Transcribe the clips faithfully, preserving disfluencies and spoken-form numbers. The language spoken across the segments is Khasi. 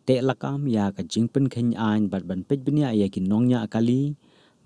teh lakam ïa ka jingpynkheiñ aiñ bad ban peit bniah ïa ki nongñiah kali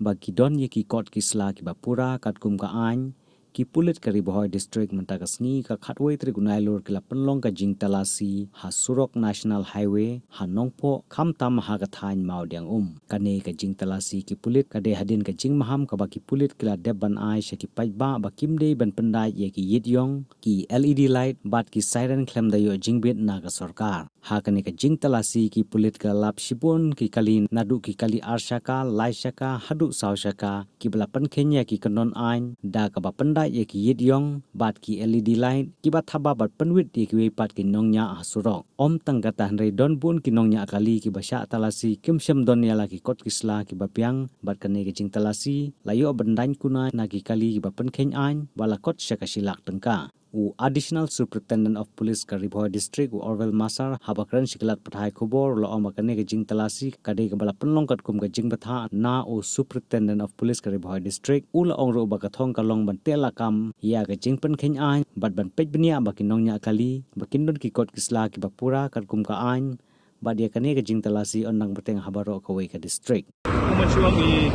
ba ki don ïa ki kot ki sla kiba pura katkum ka aiñ, ki pulit ka Ri Bhoi District mynta ka sngi ka khatwei tarik u Nailur ki la pynlong ka jingtalasi ha surok National Highway ha Nongpoh, khamtam ha ka thaiñ Mawdiangum. Kane ka jingtalasi ki pulit ka dei hadien ka jingmaham kaba ki pulit ki la dep ban ai sha ki paidbah ba kim dei ban pyndait ïa ki ïit ïong, ki L E D light bad ki siren khlem da ïoh jingbit na ka sorkar. Ha kane ka jingtalasi ki pulit ki la lap shibun ki kali, naduh ki kali ar shaka, lai shaka haduh saw shaka, kiba la pynkheiñ ïa ki kyndon aiñ da kaba pyndait ïa ki ïit ïong bad ki L E D light kiba thaba bad pynwit ïa kiwei pat ki nongñiah ha surok. Ym tang kata hynrei don bun ki nongñiah kali kiba shah talasi kim shym don ïa la ki kot ki sla kiba biang, bad kane ka jingtalasi la ïoh ban daiñ kuna na ki kali kiba pynkheiñ aiñ ba la kot sha ka shi lak tyngka. U Additional Superintendent of Police ka Ri Bhoi District, u Orwell Masar, haba kren sha ki lad pathai khubor u la ong ba kane ka jingtalasi ka dei kaba la pynlong katkum ka jingbthah na u Superintendent of Police ka Ri Bhoi District. U la ong ruh ba ka thong ka long ban teh lakam ïa ka jingpynkheiñ aiñ bad ban peit bniah ba ki nongñiah kali ba kin don ki kot ki sla kiba pura katkum ka aiñ, bad ïa kane ka jingtalasi yn nang bteng ha baroh kawei ka district. Kumba shu ong i,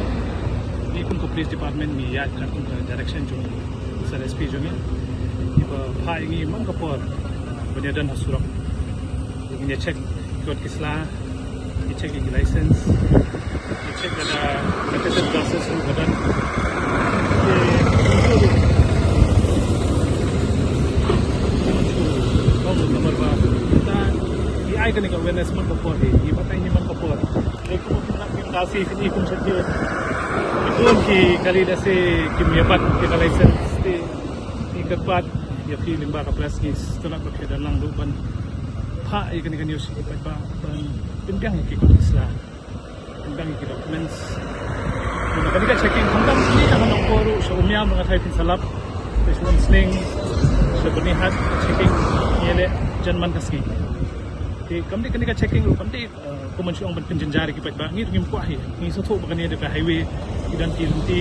i kum ka police department ngi ïaid katkum ka direction jong u Sir S P jong ngi. Iba phah ïa ngi man ka por ban ïadon ha surok. Ngi ïa check kot ki sla, ngi check ïa ki license, ngi check lada protected glasses ruh ka don. Ngi, ngi, ngi ai kane ka awareness man ka por hi, ngi batai ngi man ka por. Te kumba ki mlak kim da si, ki kum sha ki. Ki kum ki kali da si, kim ïa bat ki ka license te. Ngi kyrpad ïa phi lyngba ka press, ngi sngewthuh ba phi dang lang ruh ban phah ïa kane ka news ïa ki paidbah ban pynbiang ïa ki kot ki sla, pynbiang ïa ki documents. Namar kane ka checking khamtam sha Nongpoh ruh, sha Umiam ruh nga tharai phin sa lap, te sha Umsning, sha Byrnihat, checking ngi ïaleh jan man ka sngi. Te kam dei kane ka checking ruh kam dei, eh, kumba shu ong ban pynjynjar ïa ki paidbah, ngi ruh ngim kwah hi. Ngi sngewthuh ba kane dei ka highway, ki don ki lynti,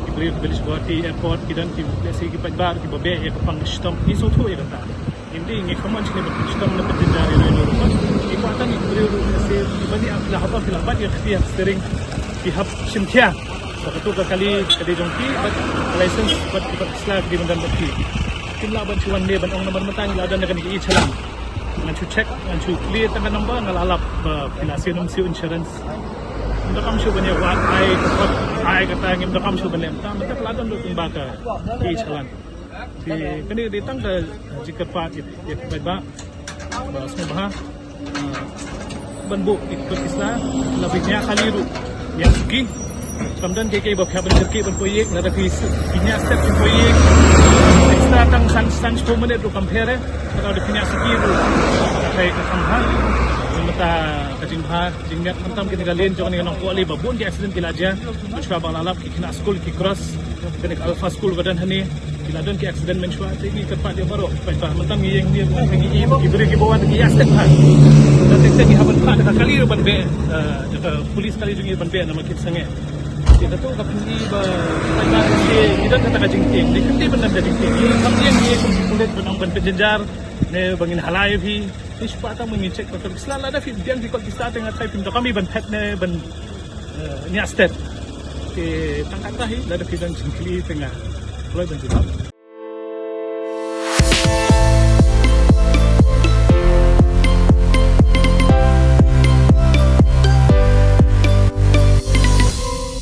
ki briew kiba leit sha Guwahati airport, ki don ki, lehse ki paidbah kiba beh ïa ka pang ka shitom, ngi sngewthuh ïa kata. Ngi dei ngi khlem ong shane ban pynshitom ne pynjynjar ïa u ruh. Ngi kwah tang ïa ki briew ruh, lehse kiba ngi ap la hap ap la bat ïa ka steering, ki hap shim khia. Sa katu ka kali ka dei jong ki, bad ka license bad ki, bad ki sla ki dei ban don bad ki. Kim lah ban shu wan ne ban ong namar mynta ngi la don da kane ka e-challan. Ngan shu check, ngan shu clear tang ka number, nga la lap ba phi la siew nym siew insurance. Ngim donkam shuh ban ïa wad ai ka kot, ai kata, ngim donkam shuh ban leh mynta, mynta ka la don ruh kumba ka e-challan. Te kane dei tang ka jingkyrpad ïa, ïa ki paidbah ba sngewbha, ah, ban buh ïa ki kot ki sla, la phi ñiah kali ruh, ñiah suki. Kam don kiei kiei ba phi hap ban kyrkieh ban poi ïing, lada phi su-, phi ñiah step phin poi ïing. Ki sla tang san, san shiphew minit ruh kam pher eh. Lada phi ñiah suki ruh, ka kai ka kham bha. Mynta ka jingbha jingmiat khamtam kine ka lane jong kane ka Nongpoh Ri ba bun ki accident ki la jia. Mynshuwa ba la lap ki khynnah skul ki cross. Kane ka Alpha School ba don hangne, ki la don ki accident mynshuwa, te ngi kyrpad ïa baroh paidbah. Mynta ngi ïeng ngi ïeng ngi ïeng, ki briew kiba wan ki ïa step ha. Te te ngi hap ban phah da ka kali ruh ban beh, eh, da ka police kali jong ngi ban beh namar kin sangeh. Te katu ka pyni ba paidbah ki, ki don kata ka jingtieng, ne kynti ban don ka jingtieng. Ngi kam ïeng ngi ïeng kum ki pulit ban ong ban pynjynjar, ne ba ngin halai ïa phi. Te shu pat tang ba ngin check ka kot ki sla, lada phi biang ki kot ki sla te nga tharai phim donkam ban phet ne ban, eh, ñiah step. Te tang kata hi, lada phi don jingkylli te nga kloi ban jubab.